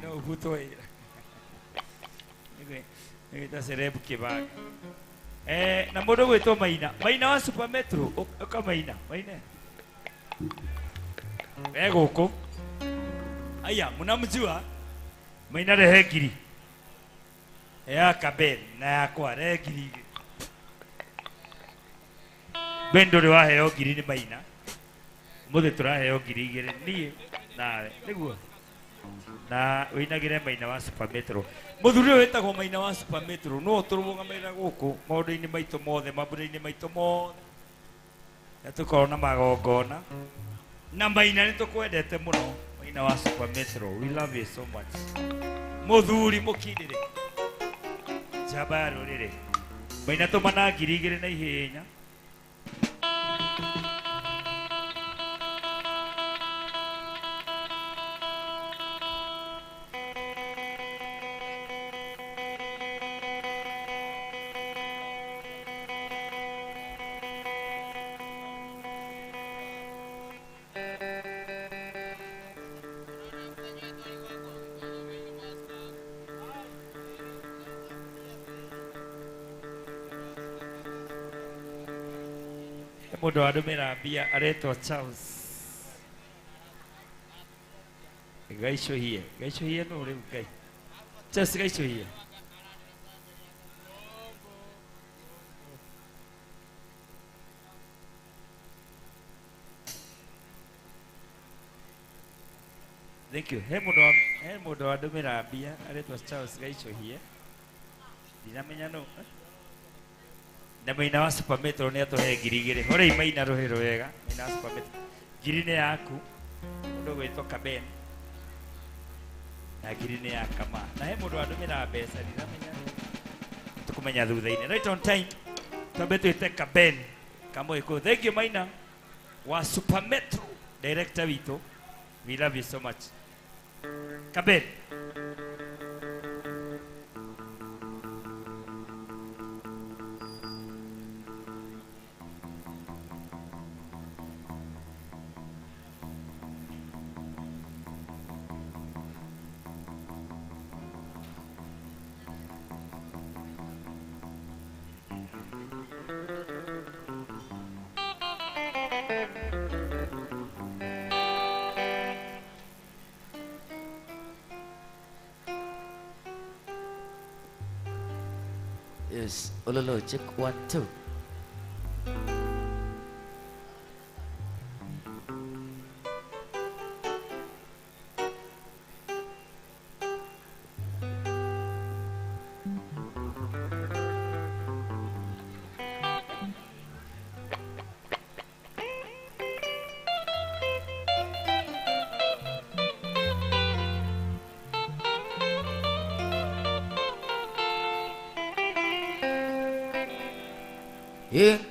No ũbutwo wĩra. Nĩgwĩta celeb kĩbanga. Eh, na mũndũ gwĩtwo Maina. Maina wa Super Metro, ũka Maina. Maina. E gũkũ. Aya, mnamjua? Maina rehe ngiri. Ya Kabel na yakwa rehe ngiri igĩrĩ. Ben ndũrĩ waheo ngiri nĩ Maina. Mũthĩ tũraheo ngiri igĩrĩ niĩ nawe. Nĩguo? Na wĩinagĩre Maina wa Super Metro. Mũthuri ũyũ wĩtagwo Maina wa Super Metro no tũrũgamĩrĩra gũkũ maũndũ-inĩ maitũ mothe, mambura-inĩ maitũ mothe. Na tũkorwo na magongona. Na Maina nĩ tũkwendete mũno. Maina wa Super Metro, we love you so much. Mũthuri mũkindĩrĩ. Njamba ya rũrĩrĩ. Maina tũmana ngiri igĩrĩ na ihenya. He mũndũ wandũmĩra mbia aretwo Charles Gaicũhie. Gaicũhie nũ rĩu Ngai? Charles Gaicũhie. Thank you. He mũndũ he mũndũ wandũmĩra mbia aretwo Charles Gaicũhie. Ndinamenya nũ. Na Maina wa Super Metro nĩ atũhe ngiri igĩrĩ. Horei Maina rũhĩ rwega. Maina wa Super Metro. Ngiri nĩ yaku. Mũndũ ũgwĩtwo Kaben. Na ngiri nĩ ya Kama. Na he mũndũ wandũmĩra mbeca ndinamenya. Tũkũmenya thutha-inĩ. Right on time. Twambe twĩte Kaben. Kamũgĩkũyũ. Thank you Maina wa Super Metro. Director witũ. We love you so much. Kaben. Yes, ololo, check 1 2.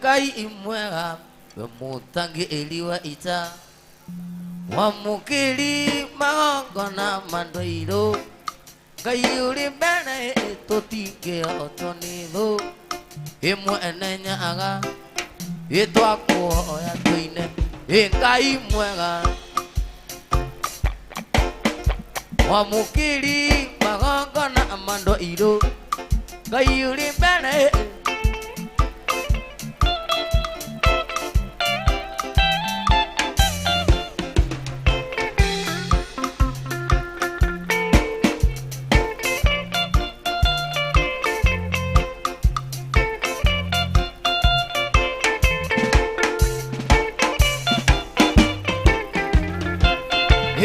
Ngai imwega we mũtangĩri wa ita wamũkĩri magongona ma ndũirũ Ngai ũrĩ mbere tũtingĩhotwo nĩ thũ ĩmwe nyaga ĩtwakuoya tũine Ngai mwega wamũkĩri magongona ma ndũirũ Ngai ũrĩ mbere.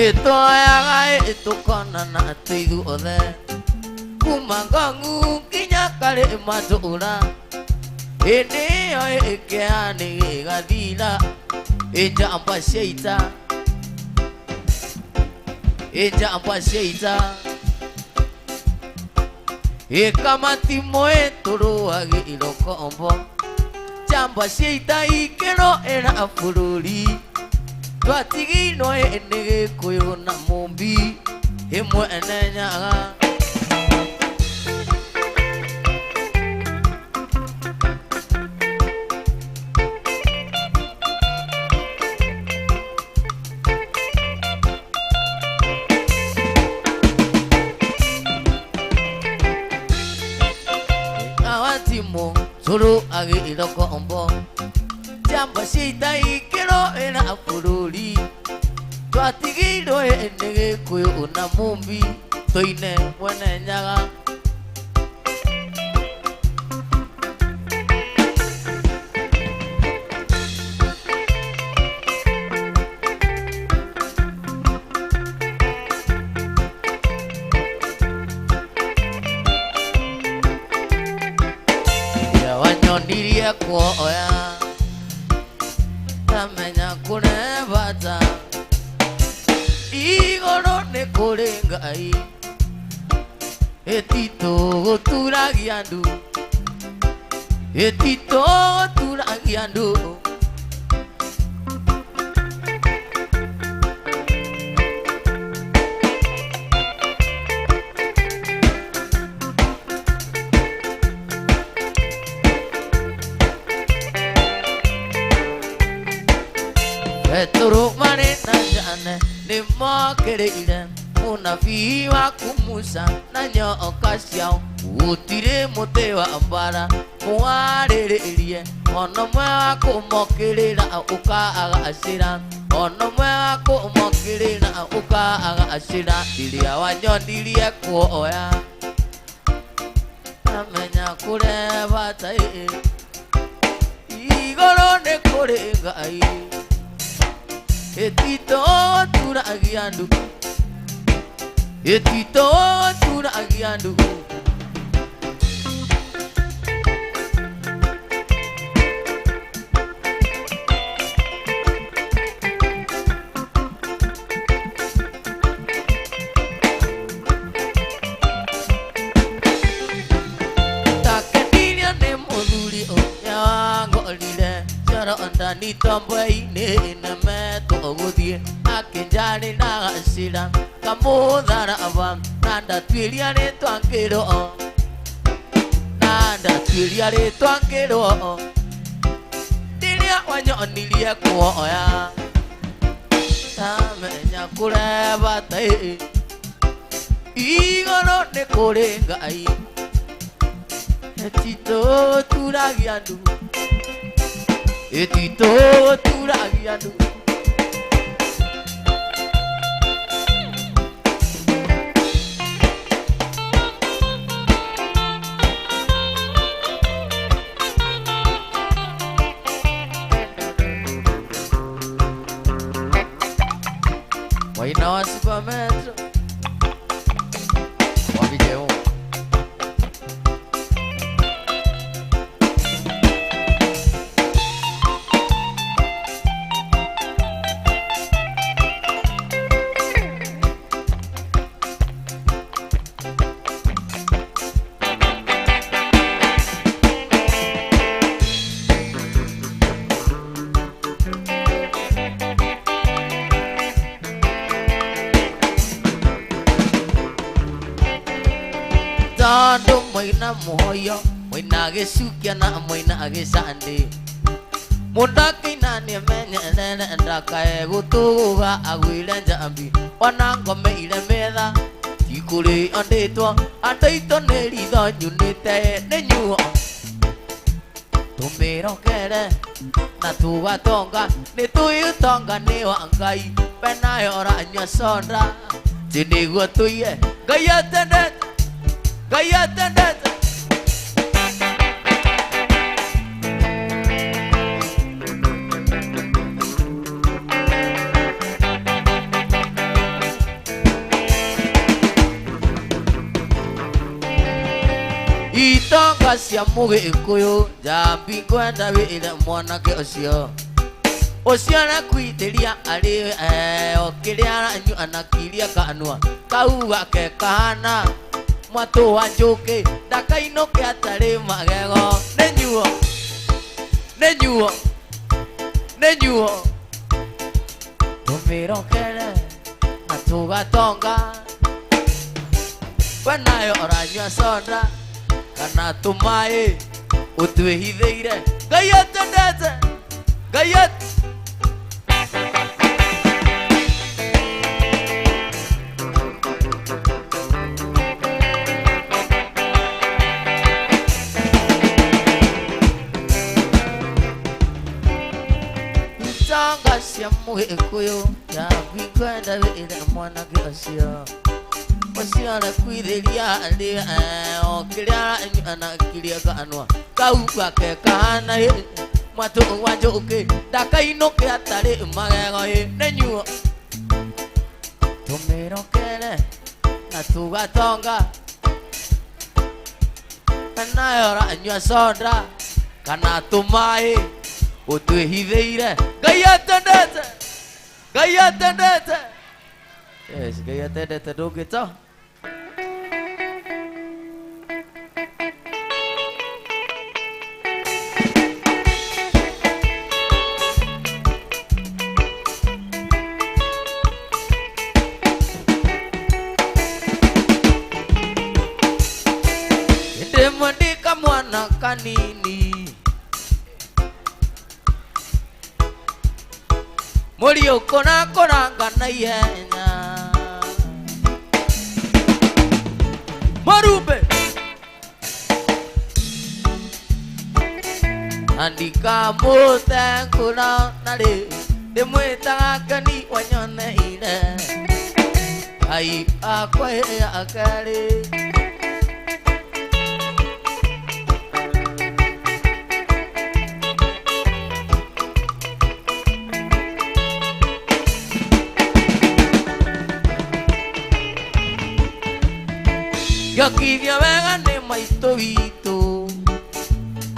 Ĩtwoyaga ĩtũkonana twĩ ithuothe kuma ng'ong'u nginya karĩ matũũra hĩndĩ ĩyo ĩkĩha nĩ gĩgathira ĩnjamba cia ita ĩnjamba cia ita ĩkamatimũ ĩtũrũagĩrwo kombo njamba cia ita ikĩrũĩra bũrũri twatigirwo nĩ Gĩkũyũ na Mũmbi ĩmwe nyaga. Cũrũ agĩĩrwo kombo njamba cia ita ikĩrũĩra bũrũri twatigĩirwo nĩ Gĩkũyũ na Mumbi tũine mwene Nyaga. Wanyonirie kuoya tamenya kũrĩ bata igũrũ nĩ kũrĩ Ngai ĩtitũ gũturagia andũ ĩtitũ gũturagia andũ. Petero marĩ na Jane nĩmokĩrĩire mũnabii waku Musa na nyoka ciao gũtirĩ mũtĩ wa mbara mũwarĩrĩrie ona ũmwe wa kũmokĩrĩra ũkagacĩra ona ũmwe wa kũmokĩrĩra ũkagacĩra rĩrĩa wanyonirie kuoya amenya kũrĩ bata igũrũ nĩ kũrĩ Ngai ĩtitũ turagia andũ ĩtitũ turagia andũ. Takenirio nĩ mũthuri ũrĩa wangorire coro ndani tomboe-inĩ nemetwo gũthiĩ akĩnjarĩra gacĩra kamũtharaba na ndatuĩria rĩtwa ngĩrwo na ndatuĩria rĩtwa ngĩrwo rĩrĩa wanyonirie kuoya tamenya kũrĩ bata igũrũ nĩ kũrĩ Ngai ĩtitũ turagia andũ ĩtitũ turagia andũ. Waina wa Super Metro wabijeo tondũ mwĩna mũhoyo mwĩna gĩcukia na mwĩna gĩcandĩ mũndũ akĩina nĩamenyerere ndakae gũtũgũga agwĩre njambi ona ngomeire metha ti kũrĩo ndĩtwo andũ aitũ nĩ ritho nyunĩte nĩ nyuo tũmĩrokere na tũgatonga nĩ tũĩ ũtonga nĩ wa Ngai we nayo ũranyua soda ti nĩguo tũiye Ngai atendete Ngai atendete. Itonga cia Mũgĩkũyũ njambi ngwenda wĩre mwanake ũcio ũcio arakwitĩria arĩ o kĩrĩa aranyua na kiria kanua kau gake kahana mwatũ wa njũkĩ ndakainũke atarĩ magego nĩ nyuo nĩ nyuo nĩ nyuo tũmĩrokere na tũgatonga we nayo ũranyua soda kana tũmaĩ ũtwĩhithĩire Ngai atendete Ngai atendete. Cia mũgĩkũyũ njambi kwenda wĩre mwanake ũcio ũcio arakwithĩria o kĩrĩa aranyua na kĩrĩa kanua kau gake kahana mwatũ wa njũkĩ ndakainũke atarĩ magego nĩ nyuo tũmĩrokere na tũgatonga nayo ũranyua soda kana tũmaĩ ũtwĩhithĩire Ngai atendete Ngai atendete yes Ngai atendete ndũngĩto ndĩmwandĩka mwana kanini mũriũ kũrakũranga na ihenya Marube andika mũtengũra narĩ ndĩmwĩtaga Keni wanyoneire Ngai akwa akerĩ Ngĩokithia wega nĩ maitũ witũ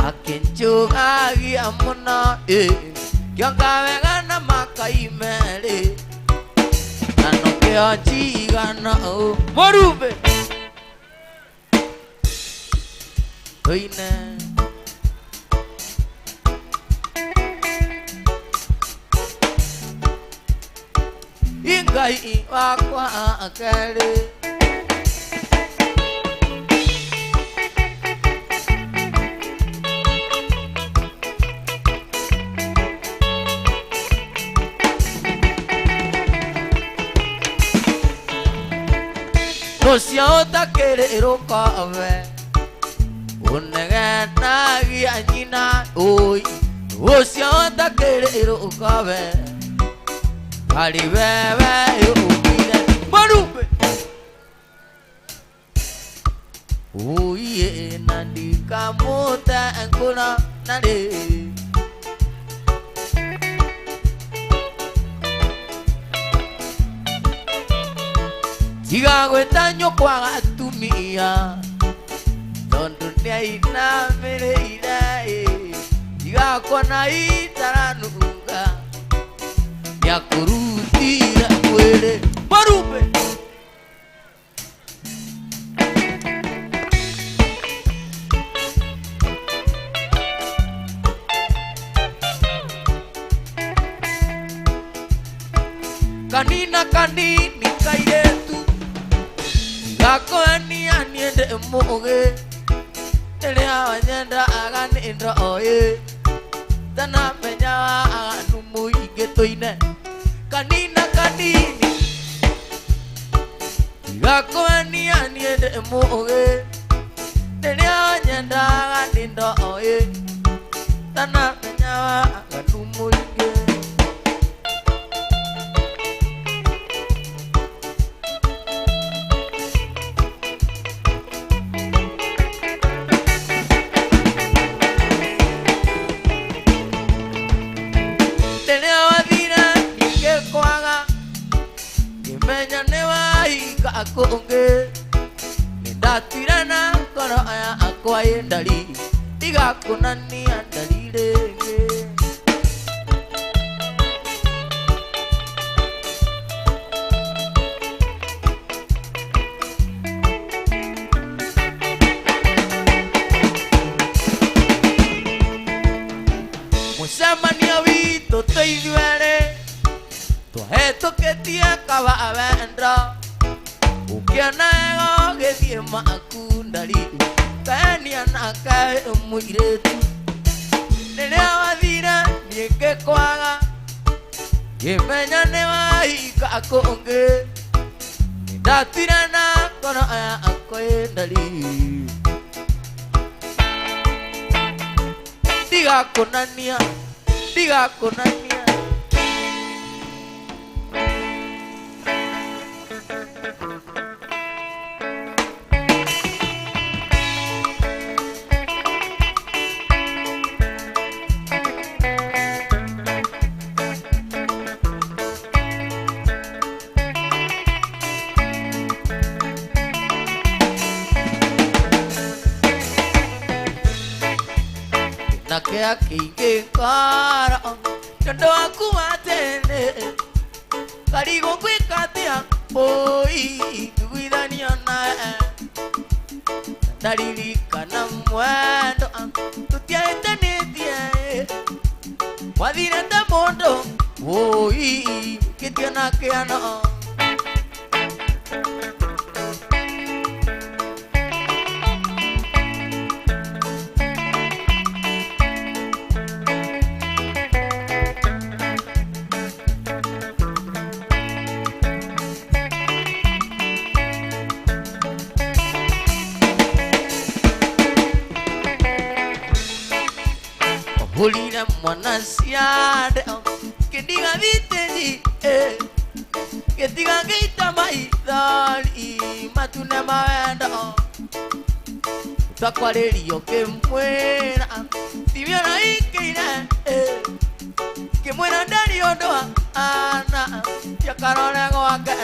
akĩnjũgagia mũno ngĩonga wega na makai merĩ na nokĩo njigana ũũ Mũrumbe tũine Ngai wakwa akerĩ Rũcio ũtakĩrĩ rũkobe ũnegenagia nyina ũi Rũcio ũtakĩrĩ rũkobe harĩ wewe ũkire Marumbe ũiĩ na ndikamũtengũra narĩ Tiga gwĩta nyũkwa atumia tondũ nĩainamĩrĩire tiga kuona itaranunga nĩakũrutire mwĩrĩ Marumbe Kanina kanini kairĩtu gakoania niĩ ndĩ mũũgĩ rĩrĩa wanyendaga nĩ ndoĩ ndanamenya waganu mũingĩ tũine kanina kanini gakoania niĩ ndĩ mũũgĩ rĩrĩa wanyendaga nĩ ndoĩ ndanamenya waganu mũingĩ Kũngĩ nĩndatuire na ngoro yakwa ĩ ndari ndigakũnania ndari rĩngĩ Mũcemanio witũ twĩ ithuerĩ twahĩtũkĩtie kaba wendo Ukiona gĩthiĩ maku ndari kenia nake mũirĩtu rĩrĩa wathire niĩ ngĩkwaga ngĩmenya nĩ wahika kũngĩ nĩndatuire na ngoro yakwa ĩ ndari ndigakũnania ndigakũnania Kingikara ndo akuatene karigo kwikatia oi tuguithania nae ndaririkana mwendo tutiaitanitie wathire ta mundu oi kitio na kiano. Hulira mwana ciande kindiga thitĩri gĩtiga gĩita maithori matune mawendo twakwarĩrio kĩmwĩra timiona ikĩire kĩmwĩra ndarĩ ũndũ ana tiakarore gwake.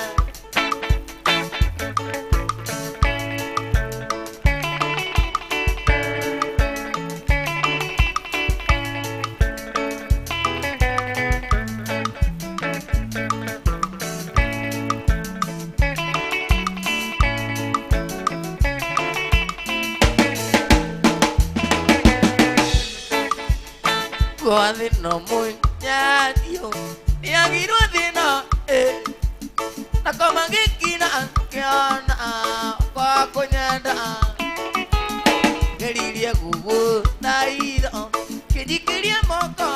Thina munyadio niagirwo thina na koma gikina kiona kwa kunyenda ngeririe guguthaitho kinjikirie moko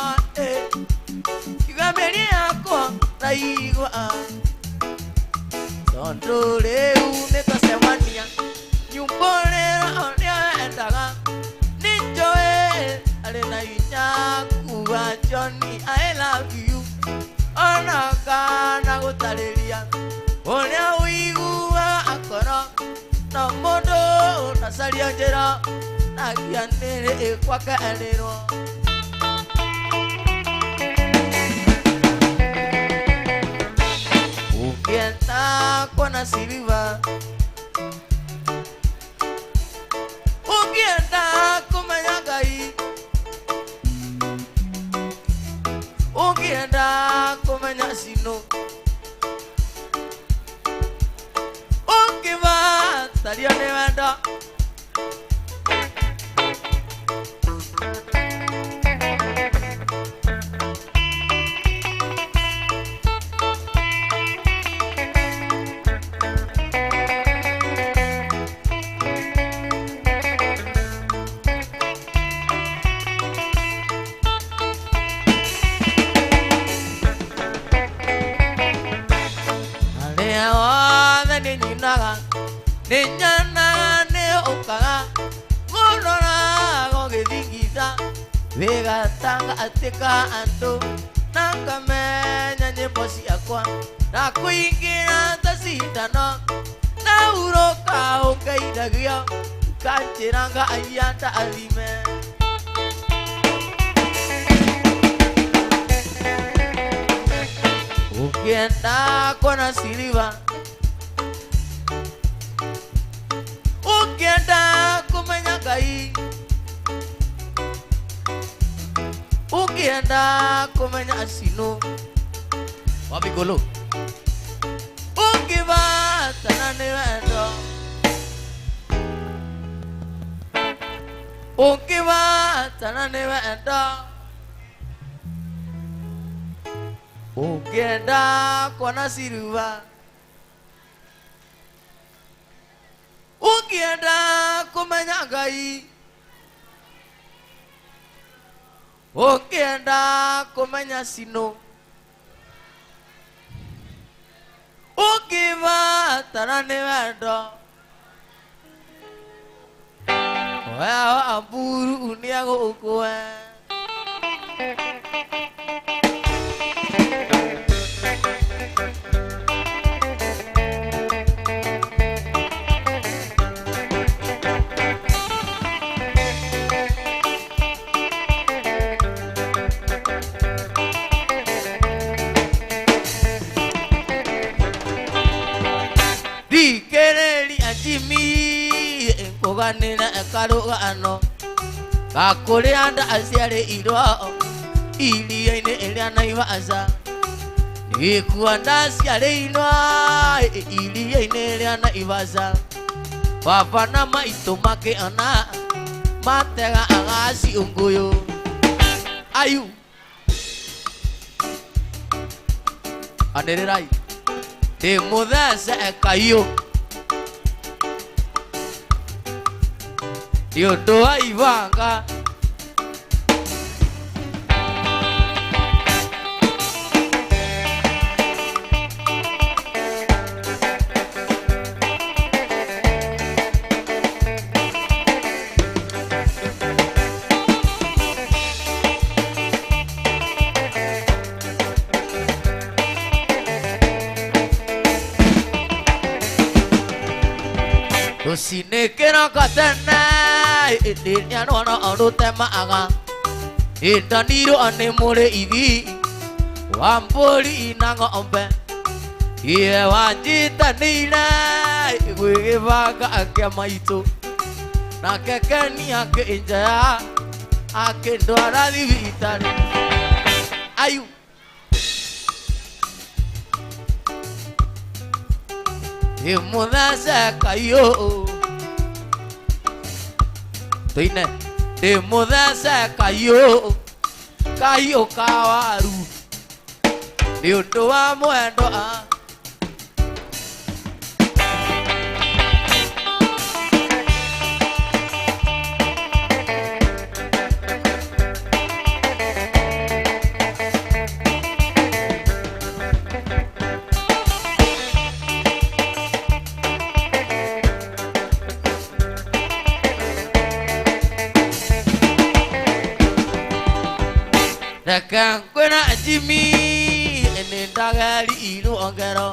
kiuga mĩario yakwa ndaigua tondu riu nĩtwacemania nyumba ũrĩra nĩendaga nĩnjũĩ arĩ na hinya kuga Johnny I love you ona kana gũtarĩria ũrĩa ũiguaga akoro no mũndũ ndacaria njĩra nagianĩrĩ gwake erĩrwo. Ũngĩenda kuona siliva ũngĩenda kũmenya Ngai ũngĩenda kũmenya cino ũngĩbatario nĩ wendo. Nĩnyonaga nĩũkaga ngũroraga ũgĩthingitha wĩgatagatĩ ka andũ na ngamenya nyĩmbo ciakwa na kũingĩra ta cindano na hurũka ũngeithagio nganjĩra Ngai andathime. Ũngĩenda kuona siliva ũngĩenda kũmenya Ngai ũngĩenda kũmenya cino wabigolo ũngĩbatana nĩ wendo ũngĩbatana nĩ wendo ũngĩenda kuona siliva ũngĩenda kũmenya Ngai ũngĩenda kũmenya cino ũngĩbatara nĩ wendo wa mburu nĩagũkũe. Ngũganĩre karũgano gakũrĩa ndaciarĩirwo iria-inĩ rĩa Naivasha. Nĩkuo ndaciarĩirwo iria-inĩ rĩa Naivasha. Baba na maitũ makĩona matega agaciũngũyũ. Ayu anĩrĩrai ndĩmũthece kaiũ nĩ ũndũ wa ibanga. Rũcinĩ kĩroko tene rĩrĩa rworo rũtemaga ĩtanirwo nĩ mũrĩithi wa mbũri na ng'ombe. Iye wanjitanĩire gwĩ gĩbanga kĩa maitũ nake Keni akĩnjoya akĩndwara thibitarĩ. Ayu ndĩmũthece kaiũ tũine ndĩmũthece kaiũ kaiũ ka waru nĩ ũndũ wa mwendwa. Reke ngwĩra Jimmy nĩ ndagerirwo ngero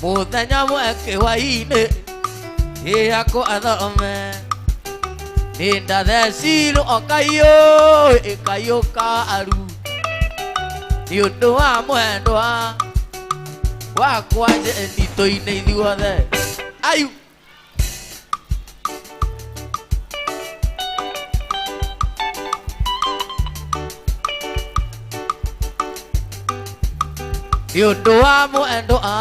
mũthenya mweke hwaĩ-inĩ ĩyakwa athome nĩ ndathecirwo kaiũ kaiũ ka aru nĩ ũndũ wa mwendwa wakwa Jeni tũine ithuothe. Ayu nĩ ũndũ wa mwendwa.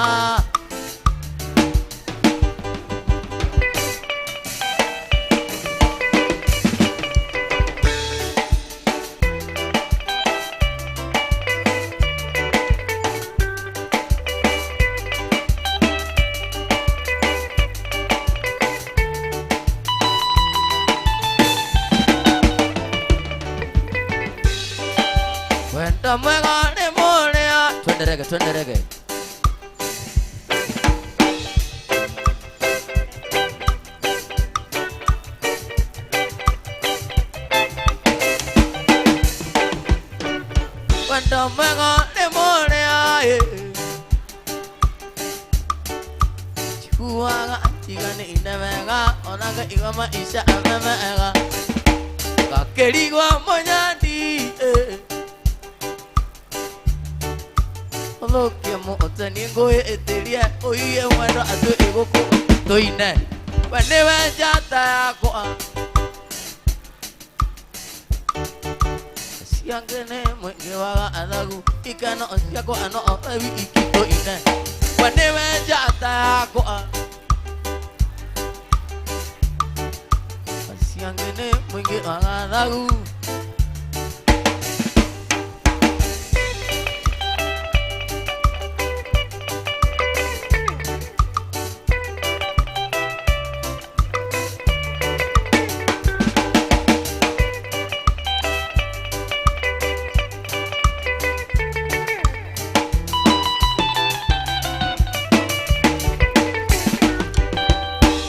Wendo mwega nĩ mũrĩa. Twende rege, twende rege. Wendo mwega nĩ mũrĩa njiguaga njiganĩire wega ona ngaigua maica me mega ngakĩrigwo mũnyandi ũthũkie mũtwe nĩngũĩtĩrie ũiye mwendwa atũ ĩgũkũ tũine we nĩwe njata yakwa. Ciangĩ nĩ mũingĩ waga athagu ikeno ciakwa no wiki tũine we nĩwe njata yakwa. Ciangĩ nĩ mũingĩ waga athagu.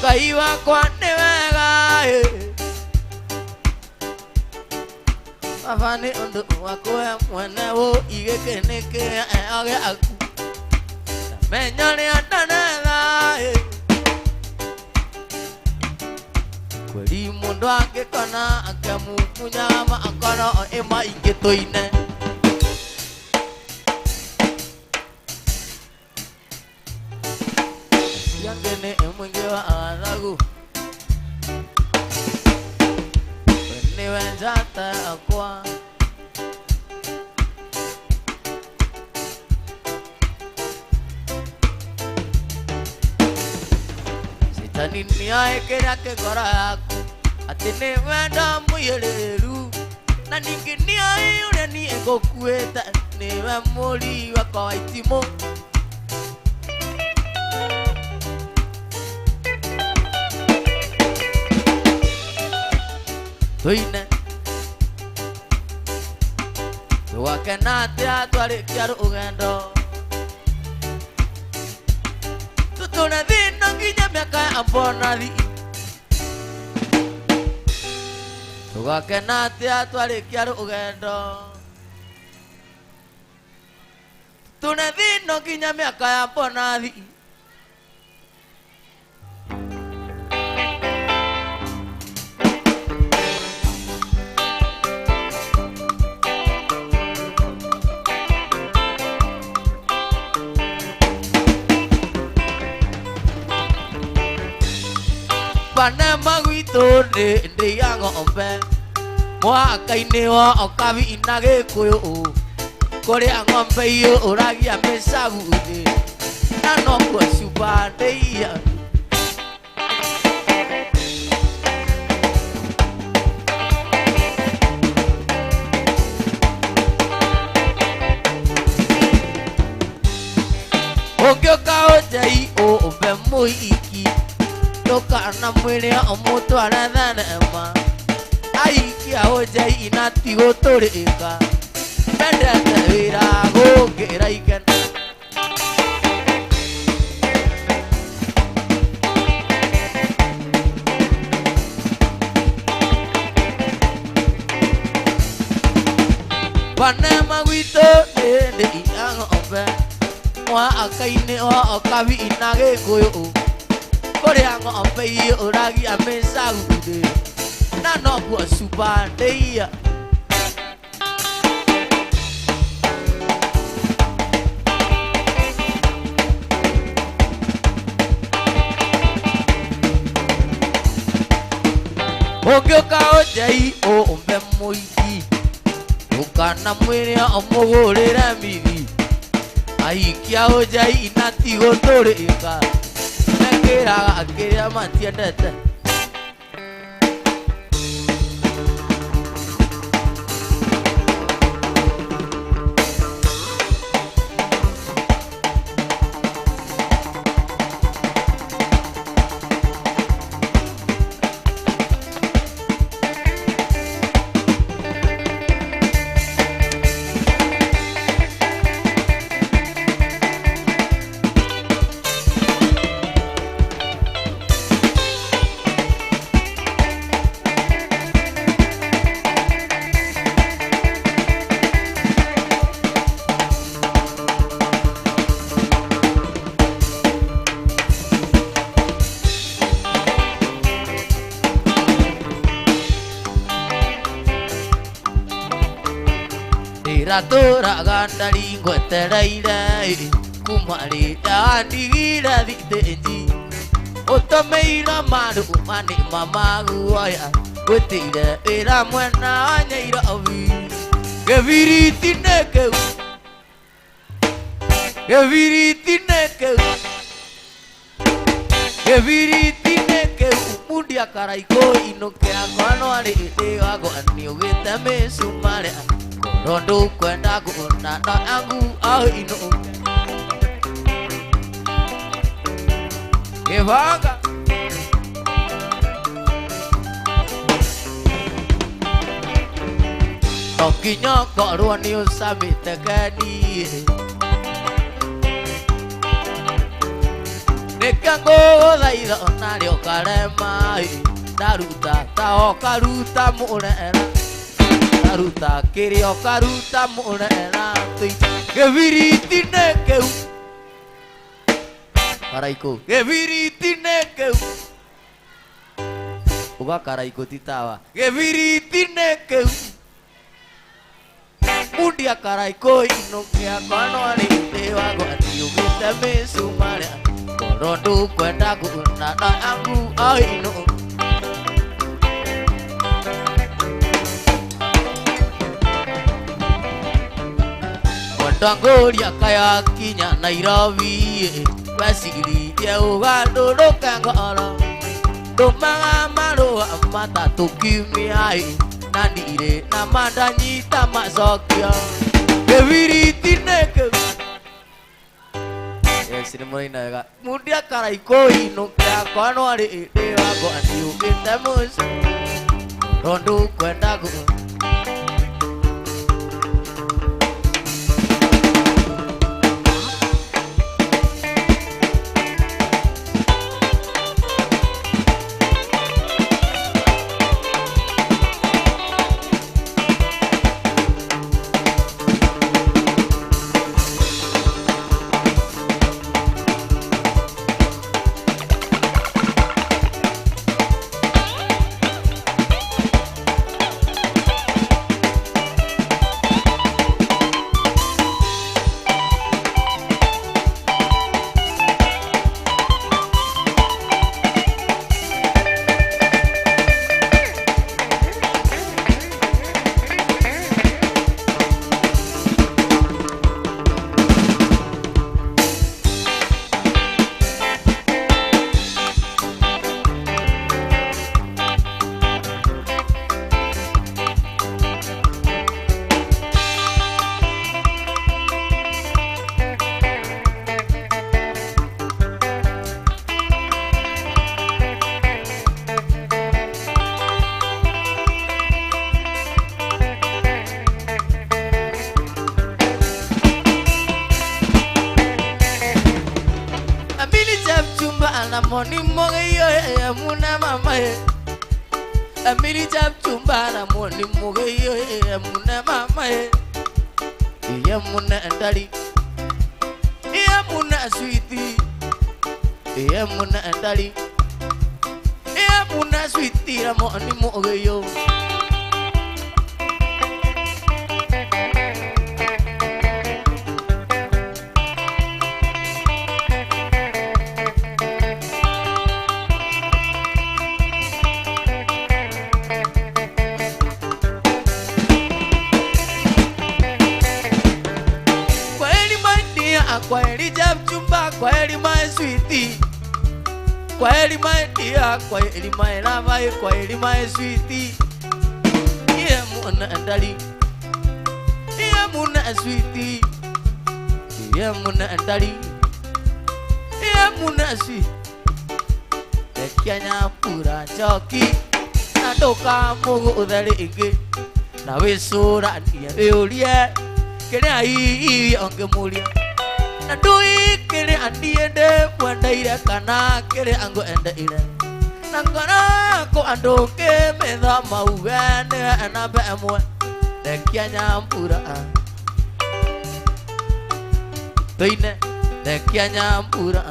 Ngai wakwa nĩ wega Baba nĩ ũndũ wakwa mwene wũi gĩkĩ nĩ kĩheo gĩaku menya rĩa ndanetha kweri mũndũ angĩkona akĩmumunya makono ĩ maingĩ tũine. Ciangĩ nĩ mũingĩ wa athagu. Njata yakwa. Shetani nĩoĩ kĩrĩa kĩ ngoro yaku atĩ nĩ wendo mũiyũrĩrĩru na ningĩ nĩoĩ ũrĩa niĩ ngũkuĩte nĩwe mũri wakwa wa itimũ. Tũine tũgakena atĩa twarĩkia rũgendo tũtũre thĩna nginya mĩaka ya mbonathi. Tũgakena atĩa twarĩkia rũgendo tũtũre thĩna nginya mĩaka ya mbonathi. Panama gwitũ ndĩ ya ng'ombe mwaka-inĩ wa Okabi na Gĩkũyũ kũrĩa ng'ombe iyũragia mĩcaguthi na nokuo cuba ndĩia. Ũngĩũka ũnjei ũmbe mũhiki ndũkana mwĩrĩ ũmũtware thenema aikia ũnjei na ti gũtũrĩka mendete wĩra gũkĩra ikeno. Panema gwitũ ndĩ ya ng'ombe mwaka-inĩ wa Okabi na Gĩkũyũ kũrĩa ng'ombe iyũragia mĩcaguthi na nokuo cuba ndĩia. Ũngĩũka ũnjei ũmbe mũhiki ndũkana mwĩrĩ ũmũgũrĩre mithi aikia ũnjei na ti gũtũrĩka mekĩraga kĩrĩa matiendete. Ndĩratũraga ndari ngwetereire kuma rĩrĩa ndigire thitĩnji ũtũmĩire marũma nĩ mamaguoya gwĩtĩire wĩra mwena wa Nyairobi. Gĩbiriti nĩ kĩu, gĩbiriti nĩ kĩu, gĩbiriti nĩ kĩu mundia karaikũ inũke akwa no rĩrĩ wakwa nĩũgĩte mĩcumarĩ korwo ndũkwenda kuona no yangu au inũke gĩbanga. No nginya ngorwo nĩ ũcamĩte keni nĩkĩo ngũgũthaitha onarĩo karema ndaruta ta ũkaruta mũrera ndaruta kĩrĩa ũkaruta mũrera gĩbiriti nĩ kĩu karaikũ gĩbiriti nĩ kĩu uga karaikũ ti tawa gĩbiriti nĩ kĩu mundia karaikũ inũke akwa no rĩrĩ wakwa atiũgĩte mĩcumarĩ korwo ndũkwenda kuona no yangu au inũke. Ndangũria kaya kinya Nairobi weciririe ũgandũrũke ngoro ndũmaga marũa matatũ kiumia na ndirĩ na mandanyita macokio kĩbiriti nĩkĩ Yes, nĩ mũraina wega mundia karaikũ inũke akwa no arĩ ĩndĩ wakwa ndiũkĩte mũciĩ tondũ kwenda gũ Kwaheri my lover, kwaheri my sweetie. Yeah, muna andali. Yeah, muna sweetie. Yeah, muna andali. Yeah, muna sweet. Tekianya pura joki. Na ndoka mugu uthari ingi. Na wicuranie wiurie kiria ii ongimuria. Na ndui kiria niĩ ndĩmwendeire kana kiria ngwendeire. Na ngoro yakwa andũ kĩmĩtha mauge nĩwe namba ĩmwe rekia nyambura tũine rekia nyambura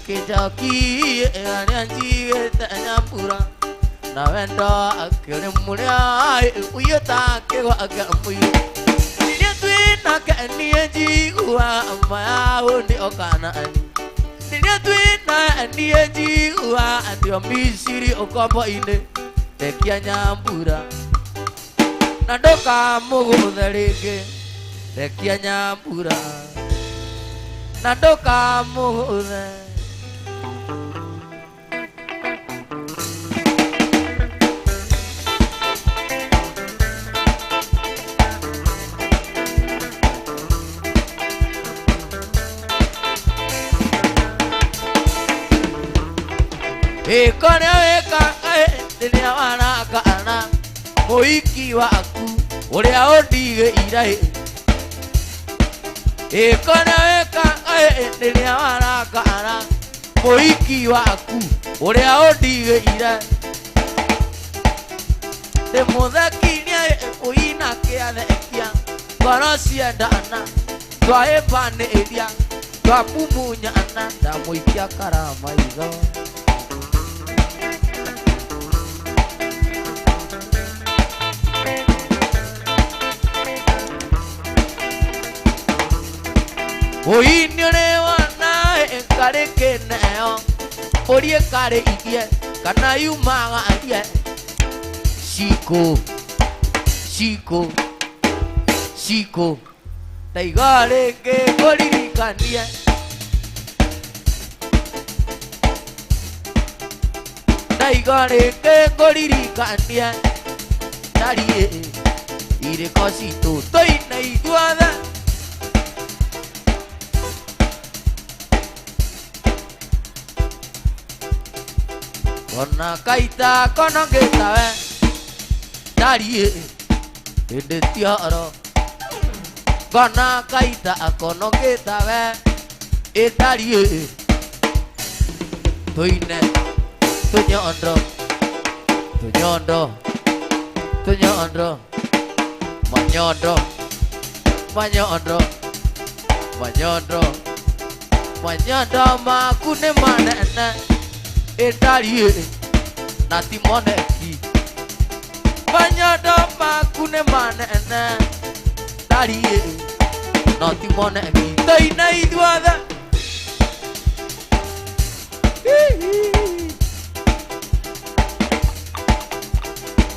Kijoki aria njigĩte nyambura na wendo akĩrĩ mũrĩa ũiyũta kĩgwa akĩmũiyũ rĩrĩa twĩnake niĩ njigua mayaũ nĩ okana ani rĩrĩa twĩna niĩ njigua ndio Misiri ũkombo-inĩ rekia nyambura na ndũkamũgũthe rĩngĩ rekia nyambura na ndũkamũgũthe Ikone weka rĩrĩa warakana mũhiki waku ũrĩa ũndigĩire Ikone weka rĩrĩa warakana mũhiki waku ũrĩa ũndigĩire Ndĩmũthekirie ũina kĩathekia ngoro ciendana twahĩmbanĩria Twamumunyana ndamũikia kara maitho. Ũini ũrĩ wona ĩkarĩ kĩneo mbũri ĩkarĩ ithie kana yumaga arie. Ciko ciko ciko ndaiga rĩngĩ ngũririkanie. Ndaiga rĩngĩ ngũririkanie. Ndariĩ irĩko citũ tũine ithuothe. Kona kaita kona ngĩtawe ndariĩ hĩndĩ tioro. Kona kaita kono ngĩtawe ĩndariĩ tũine tũnyondo tũnyondo tũnyondo manyondo manyondo manyondo manyondo maku nĩ manene ĩndariĩ na ti moneki. Manyondo maku nĩ manene ndariĩ no ti moneki. Tũine ithuothe.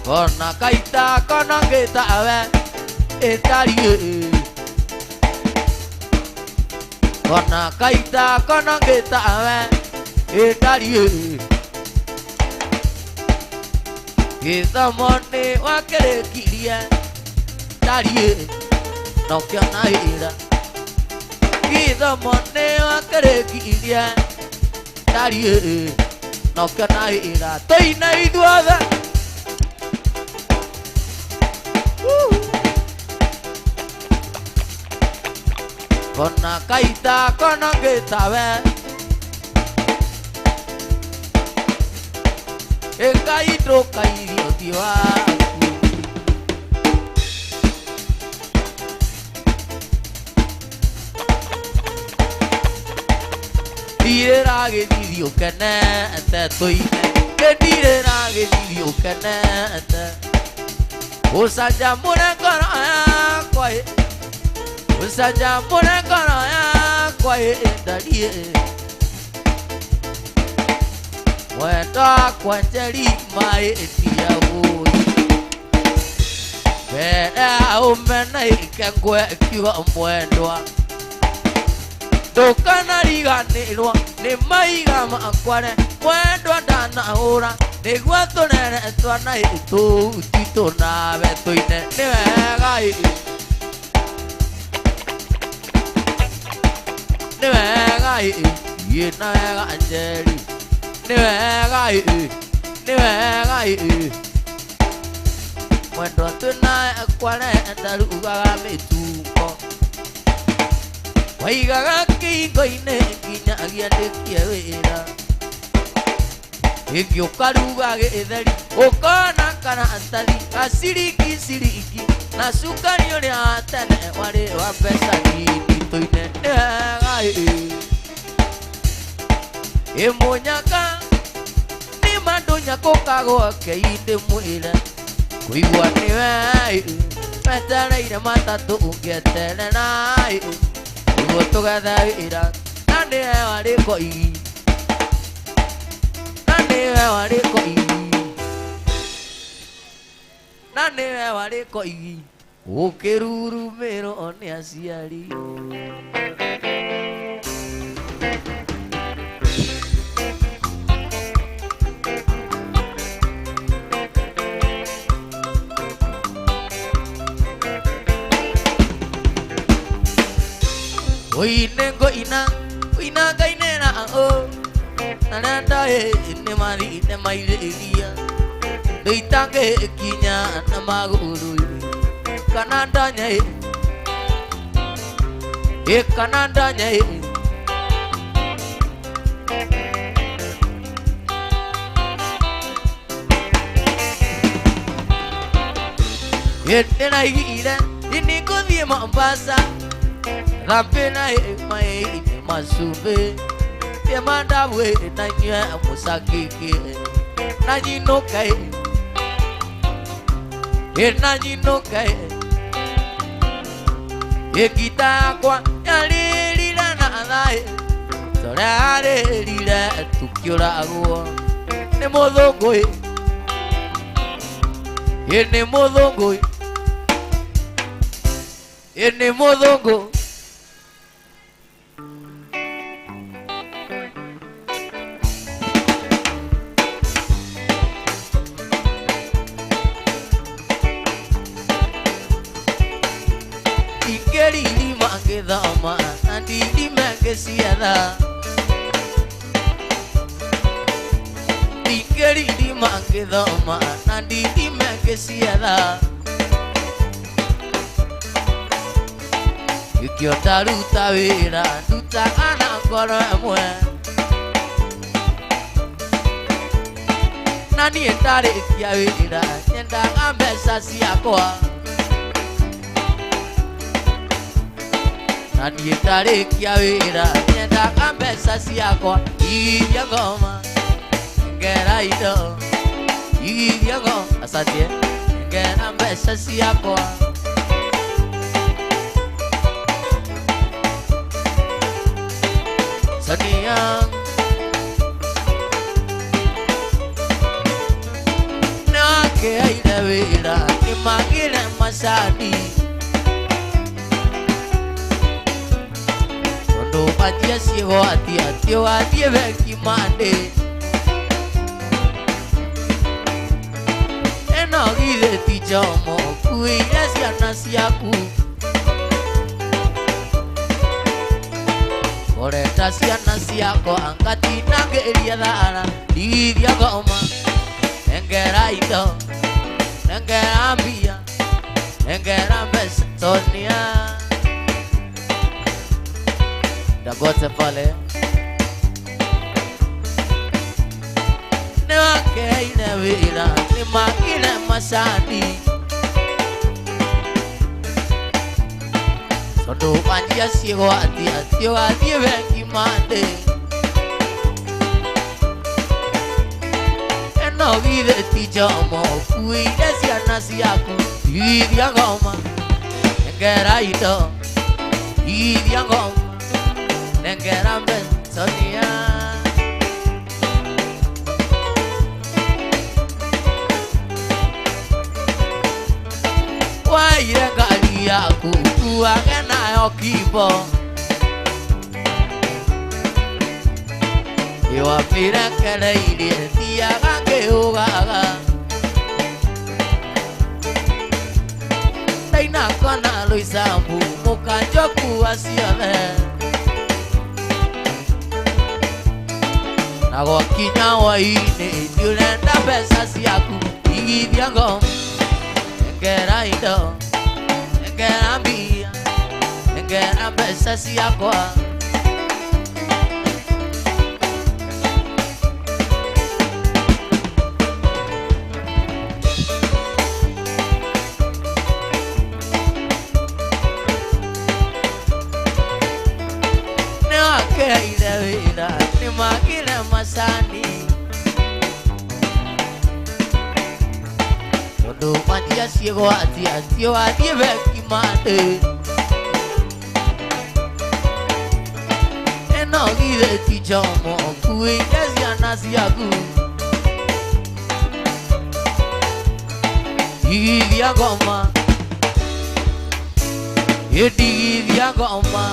Kona kaita kona ngĩtawe ĩndariĩ. Kona kaita kona ngĩtawe ĩndariĩ. Gĩthomo nĩ wakĩrĩkirie ndariĩ na ũkĩona wĩra. Gĩthomo nĩ wakĩrĩkirie ndariĩ na ũkĩona wĩra. Tũine ithuothe. Kona kaita kona ngĩtawe ĩkai ndũkairie ũthiũ waku. Ndirĩra gĩthithi ũkenete tũine. Ndirĩra gĩthithi ũkenete. Ũcanjamũre ngoro yakwa ĩ. Ũcanjamũre ngoro yakwa ĩ ndariĩ. Mwendwa wakwa Njeri maĩ tia wũi. Mbere ũmena ikengwe kiugo mwendwa. Ndũkanariganĩrwo nĩ maiga makware. Mwendwa ndanahũra nĩguo tũrere twana tũu titũ nawe tũine nĩ wega ĩ. Nĩ wega ĩ ĩ na wega Njeri. Nĩ wega ĩ nĩ wega ĩ. Mwendwa twĩnawe kware ndarugaga mĩtungo. Waigaga kĩhingo-inĩ nginyagia ndĩkie wĩra. Ĩngĩ ũkaruga gĩtheri ũkona karatathi ga ciringi ciringi na cukari ũrĩa wa tene warĩ wa mbeca nini tũine nĩ wega ĩ. Ĩ mũnyaka nĩ mandũnya kũkagwo kei ndĩmwĩre kũigua nĩwe ĩ. Wetereire matatũ ũngĩeterera ĩ nĩguo tũgethe wĩra na nĩwe warĩ koigi. Na nĩwe warĩ koigi. Na nĩwe warĩ koigi. Ũkĩrurumĩrwo nĩ aciari. Oine ngũina ũina ngainĩra ũ na renda nĩ mathine mairĩria ndĩitangĩkinya na magũrũ kana ndanya ĩ kana ndanya ĩ. Ndĩraigire nĩngũthiĩ Mombasa thambĩra maĩ masumbĩ Tie mandabu na nyue musakiki Na nyinũke Na nyinũke Ĩgita yakwa yarĩrire na thaĩ Tũrĩa yarĩrire tũkĩũragwo Nĩ mũthũngũ Nĩ mũthũngũ Nĩ mũthũngũ Ingĩririma ngĩthoma na ndirime ngĩcietha Ingĩririma ngĩthoma na ndirime ngĩcietha Gĩkĩo ndaruta wĩra ndutaga na ngoro ĩmwe Na niĩ ndarĩkia wĩra nyendaga mbeca ciakwa Na niĩ ndarĩkia wĩra nyendaga mbeca ciakwa Igithia ngoma ngera indo Igithia ngoma asante ngera mbeca ciakwa Sonia Nĩwakeire wĩra nĩmagĩre macani Tondũ wanjia ciĩgwatia ti ũgathiĩ bengi Monday Ĩno githĩ ti njomo ũkuĩire ciana ciaku Ngoreta ciana ciakwa ngatinangĩria thara Ndigithia ngoma nengera indo nengera mbia nengera mbeca Sonia Dagote pale Nĩwakeire wĩra nĩmagĩre macani Tondũ wanjia ciĩgwatia ti ũgathiĩ bengi Monday Ĩno githĩ ti njomo ũkuĩire ciana ciaku Igithia ngoma nengera indo Igithia ngoma nengera mbeca Sonia Waire ngari yaku ũkuage nayo kimbo Ĩwamĩrekereirie thiaga ngĩũgaga Ndainakona Roysambu mũkanjo kua ciothe Na gwakinya hwaĩ-inĩ nĩũrenda mbeca ciaku Igithia ngoma nengera indo nengera mbia nengera mbeca ciakwa Nĩwakeire wĩra nĩmagĩre macani Tondũ wanjia ciĩgwatia ti ũgathiĩ bengi Monday Ĩno githĩ ti njomo ũkuĩire ciana ciaku Igithia ngoma Ĩndigithia ngoma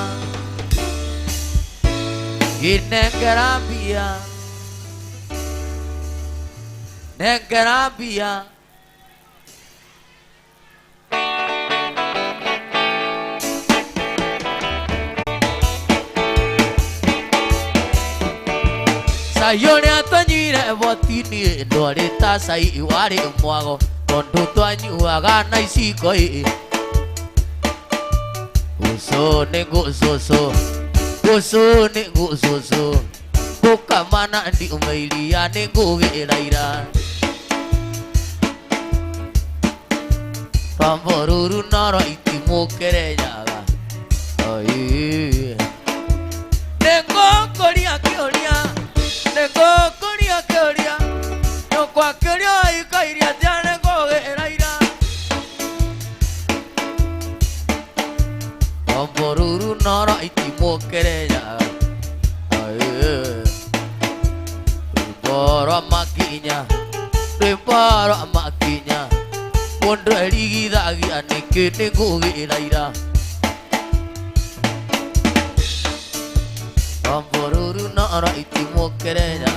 Ĩnengera mbia Nengera mbia Cai ũrĩa twanyuire boti-inĩ ndwarĩ ta cai warĩ mwago Tondũ twanyuaga na iciko ĩ Gũcũ nĩ gũcũcũ Gũcũ nĩ gũcũcũ Gũkama na ndiuma iria nĩ ngũgĩra ira Rwambo rũrũ no rwa itimũ Kĩrĩnyaga. Rombo ruru noro itimũ kereya Rwĩmbo rwa makinya rwĩmbo rwa makinya mũndũ erigithagia nĩkĩ nĩngũgĩra ira Rombo ruru noro itimũ kereya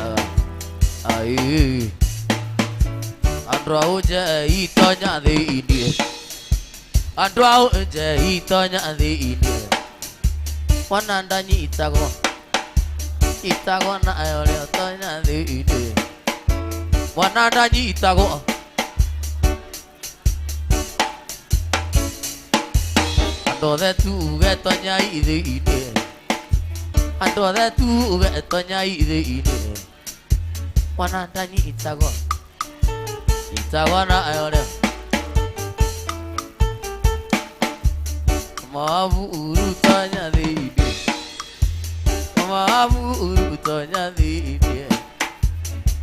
Andũ a ũnje itonya thĩinĩ Andũ a ũnje itonya thĩinĩ Mwana ndanyitagwo nyitagwo na ũrĩa ũtonya thĩinĩ Mwana ndanyitagwo Andũ othe tuge tonyai thĩinĩ Andũ othe tuge tonyai thĩinĩ Mwana ndanyitagwo nyitagwo na ũrĩa Mabu uru tonya thĩinĩ Mabu uru tonya thĩinĩ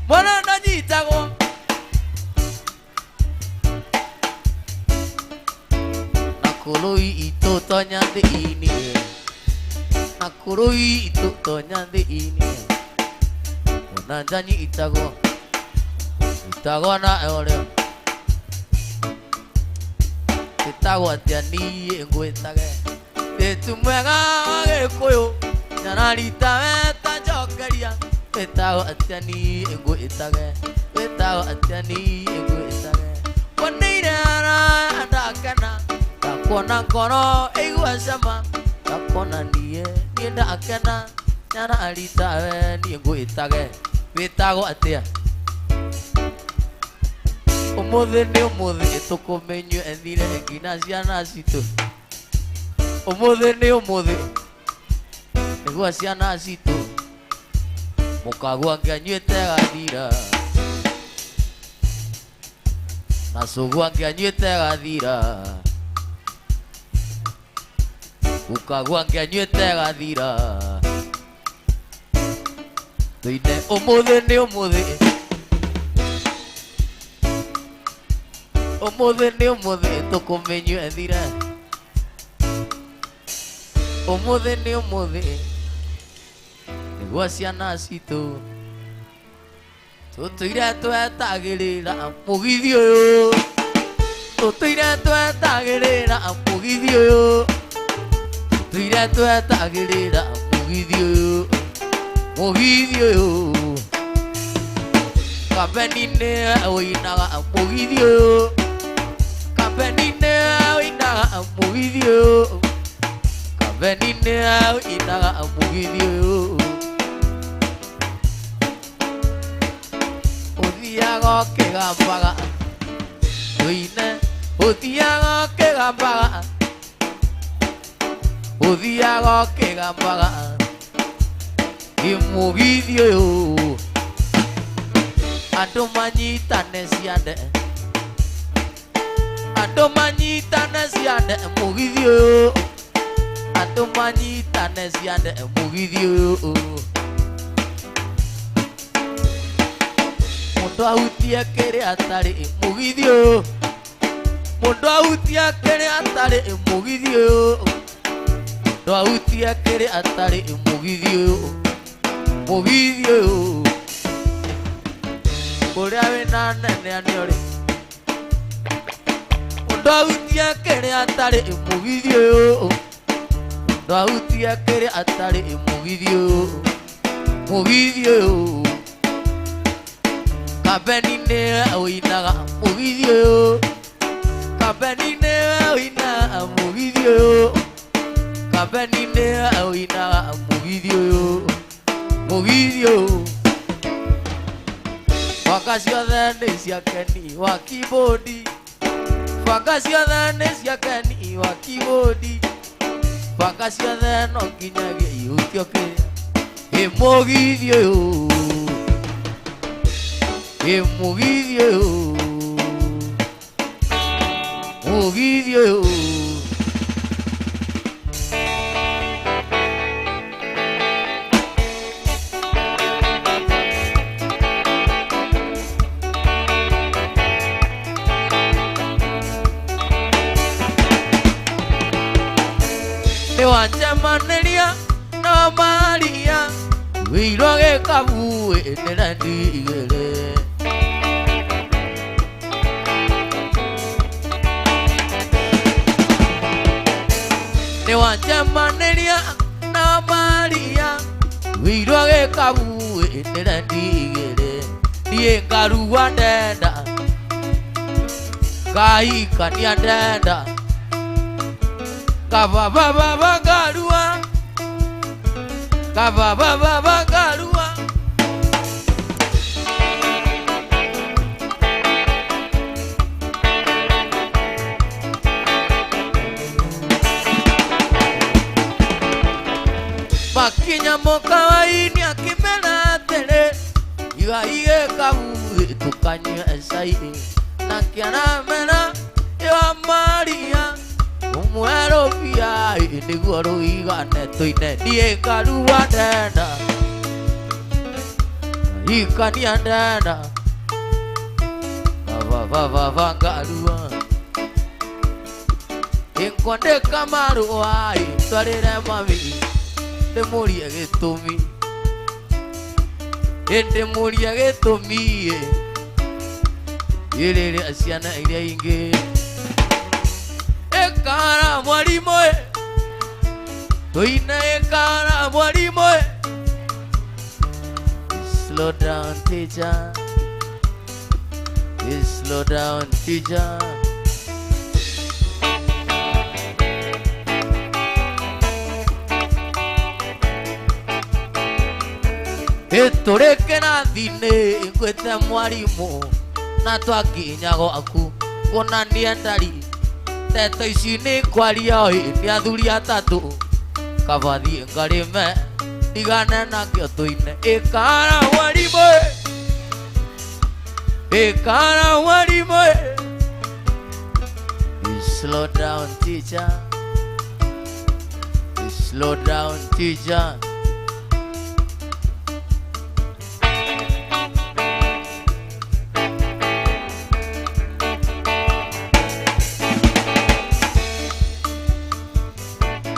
Mwana ndanyitagwo Na kũrũi itũ tonya thĩinĩ Na kũrũi itũ tonya thĩinĩ Mwana ndanyitagwo nyitagwo na ũrĩa Ĩtagwo atĩa niĩ ngwĩtage Wĩtu mwega wa Gĩkũyũ nyararita weta njokeria Wĩtagwo atĩa niĩ ngwĩtage Wĩtagwo atĩa niĩ ngwĩtage Woneire araya ndakena Ndakuona ngoro ĩigua cama Ndakuona niĩ niĩ ndakena Nyararita we niĩ ngwĩtage Wĩtagwo atĩa Ũmũthĩ nĩ ũmũthĩ tũkũmenywo ethire nginya ciana citũ Ũmũthĩ nĩ ũmũthĩ nĩguo ciana citũ Mũkagwa angĩanyuĩte gathira Na cũgũ angĩanyuĩte gathira Mũkagwa angĩanyuĩte gathira Tũine ũmũthĩ nĩ ũmũthĩ Ũmũthĩ nĩ ũmũthĩ tũkũmenywo ethire Ũmũthĩ nĩ ũmũthĩ nĩguo ciana citũ Tũtũire twetagĩrĩra mũgithi ũyũ Tũtũire twetagĩrĩra mũgithi ũyũ Tũtũire twetagĩrĩra mũgithi ũyũ Mũgithi ũyũ Kambeni-inĩ ũinaga mũgithi ũyũ Kambeni-inĩ ũinaga mũgithi ũyũ Kambeni-inĩ ũinaga mũgithi ũyũ Ũthiaga ũkĩgambaga tũine Ũthiaga ũkĩgambaga Ũthiaga ũkĩgambaga Ĩ mũgithi ũyũ Andũ manyitane ciande Andũ manyitane ciande mũgithi ũyũ Andũ manyitane ciande mũgithi ũyũ Mũndũ ahutie kĩrĩa atarĩ mũgithi ũyũ Mũndũ ahutie kĩrĩa atarĩ mũgithi ũyũ Mũndũ ahutie kĩrĩa atarĩ mũgithi ũyũ Mũgithi ũyũ Kũrĩa wĩna nene nĩũrĩ Mũndũ ahutie kĩrĩa atarĩ mũgithi ũyũ Mũndũ ahutie kĩrĩa atarĩ mũgithi ũyũ Mũgithi ũyũ Kambeni-inĩ ũinaga mũgithi ũyũ Kambeni-inĩ ũinaga mũgithi ũyũ Kambeni-inĩ ũinaga mũgithi ũyũ Mũgithi ũyũ Banga ciothe nĩ cia Keni wa kibodi Banga ciothe nĩ cia Keni wa kibodi Banga ciothe no nginyagia ihutio kĩrĩa Ĩ mũgithi ũyũ Ĩ mũgithi ũyũ Mũgithi ũyũ Nĩwanjemanirie na Maria wĩirwo gĩkabu nĩ rendi igĩrĩ. Nĩwanjemanirie na Maria wĩirwo gĩkabu nĩ rendi igĩrĩ. Niĩ ngarua ndenda ngahikania ndenda kabababa ngarua kabababa ngarua. Makinya mũkawa-inĩ akĩmera atĩrĩ iga igĩkabu tukanyue cai na kĩaramera ya Maria ũmwerũbia nĩguo rũigane tũine. Niĩ ngarua ndenda ngahikania ndenda kabababa ngarua ĩkwandĩka marũa twarĩre mami ndĩmũrie gĩtũmi ndĩmũrie gĩtũmi ĩrĩrĩa ciana iria ingĩ ĩkara mwarimũ tũine ĩkara mwarimũ. Slow down teacher, slow down teacher. Tũrĩ kĩrathi-inĩ ngwĩte mwarimũ na twakinya gwaku kuonania ndari ndeto ici nĩ kwaria nĩ athuri atatũ kaba thiĩ ngarĩme ndigane nakĩo tũine. Ĩkara mwarimũ ĩkara mwarimũ. Slow down teacher, slow down teacher.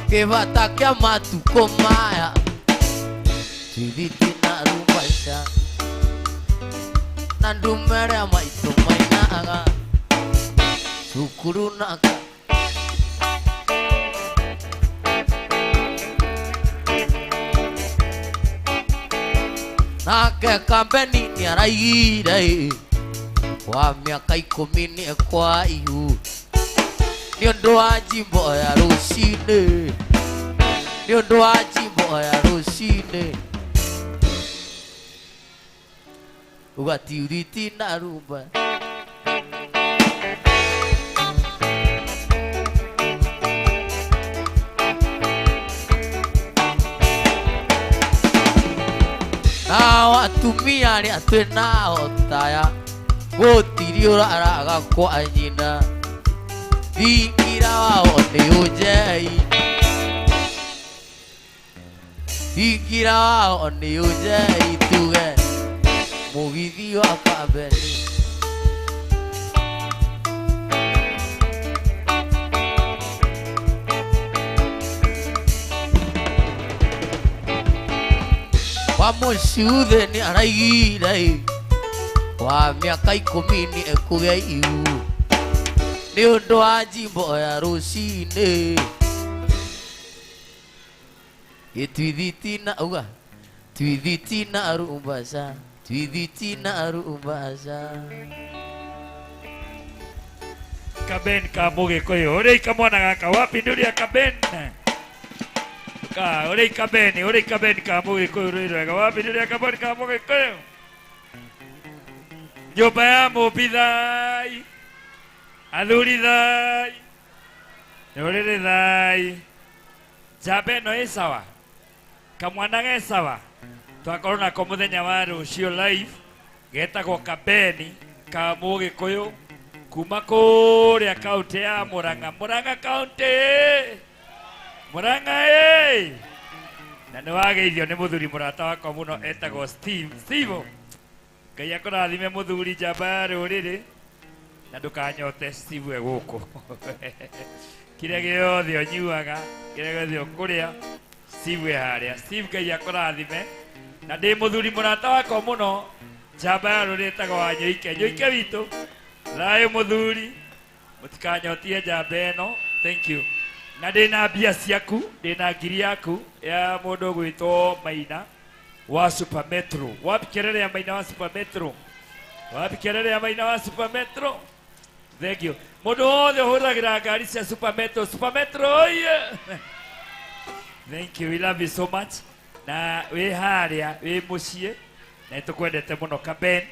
Kĩbata kĩa matukũ maya twithiti na rumbaca na ndumere maitũ mainaga cukuru naka nake kambeni nĩaraigire wa mĩaka ikũmi nĩ kwa ihu nĩ ũndũ wa njimbo ya rũcinĩ nĩ ũndũ wa njimbo ya rũcinĩ uga tiuriti na rumba. Nao atumia arĩa twĩ nao taya gũtirĩ ũraraga kwa nyina thingira wao nĩ ũnjei thingira wao nĩ ũnjei tuge mũgithi wa kambeni. Wa mũciuthe nĩ araigire wa mĩaka ikũmi nĩ ekũgĩa ihu nĩ ũndũ wa njimbo ya rũcinĩ gĩtwithiti na uga twithiti na rumbaca twithiti na rumbaca. Kaben ka mũgĩkũyũ ũrĩ kamwana gaka wapinduria kaben ka ũrĩ kaben ũrĩ kaben ka mũgĩkũyũ rwĩ rwega wapinduria kaben ka mũgĩkũyũ nyũmba ya mũmbi thai athuri thai rũrĩrĩ thai njamba ĩno ĩ sawa kamwana ge sawa twakorwo nako mũthenya wa rũciũ live getagwo Kabeni ka mũgĩkũyũ kuma kũrĩa kaunti ya Murang'a Murang'a kaunti Murang'a ĩ na nĩ wageithio nĩ mũthuri mũrata wakwa mũno etagwo Steve Steve Ngai akũrathime mũthuri njamba ya rũrĩrĩ na ndũkanyote Steve e gũkũ. Kĩrĩa gĩothe ũnyuaga, kĩrĩa gĩothe ũkũrĩa, Steve wĩ harĩa. Steve, Ngai akũrathime. Na ndĩ mũthuri mũrata wakwa mũno, njamba ya rũrĩrĩ ĩtagwo wa Nyoike. Nyoike witũ, thayũ mũthuri, mũtikanyotie njamba ĩno. Thank you. Na ndĩna mbia ciaku, ndĩna ngiri yaku ya mũndũ ũgwĩtwo Maina wa Super Metro. Wapi kelele ya Maina wa Super Metro? Wapi kelele ya Maina wa Super Metro? Thank you. Mũndũ wothe ũhũthagĩra ngari cia Super Metro, Super Metro oye! Thank you. We love you so much. Na wĩ harĩa wĩ mũciĩ na nĩtũkwendete mũno Kaben,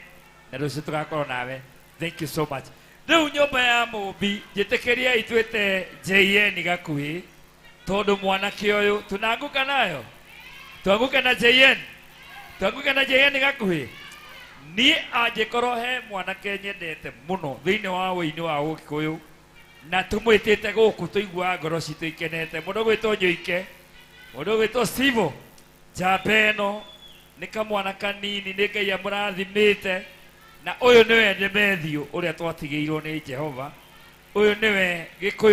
na rũciũ tũgakorwo nawe. Thank you so much. Rĩu nyũmba ya mũmbi njĩtĩkĩria itwĩte JN gakuhĩ, tondũ mwanake ũyũ tunanguka nayo, twanguke na JN, twanguke na JN gakuhĩ. Niĩ angĩkorwo he mwanake nyendete mũno thĩinĩ wa wũini wa Ũgĩkũyũ na tũmwĩtĩte gũkũ tũiguaga ngoro citũ ikenete, mũndũ gwĩtwo Nyoike, mũndũ gwĩtwo Sivo, njamba ĩno nĩ kamwana kanini, nĩ Ngai amũrathimĩte, na ũyũ nĩwe Demethiũ ũrĩa twatigĩirwo nĩ Jehova, ũyũ nĩwe Gĩkũyũ.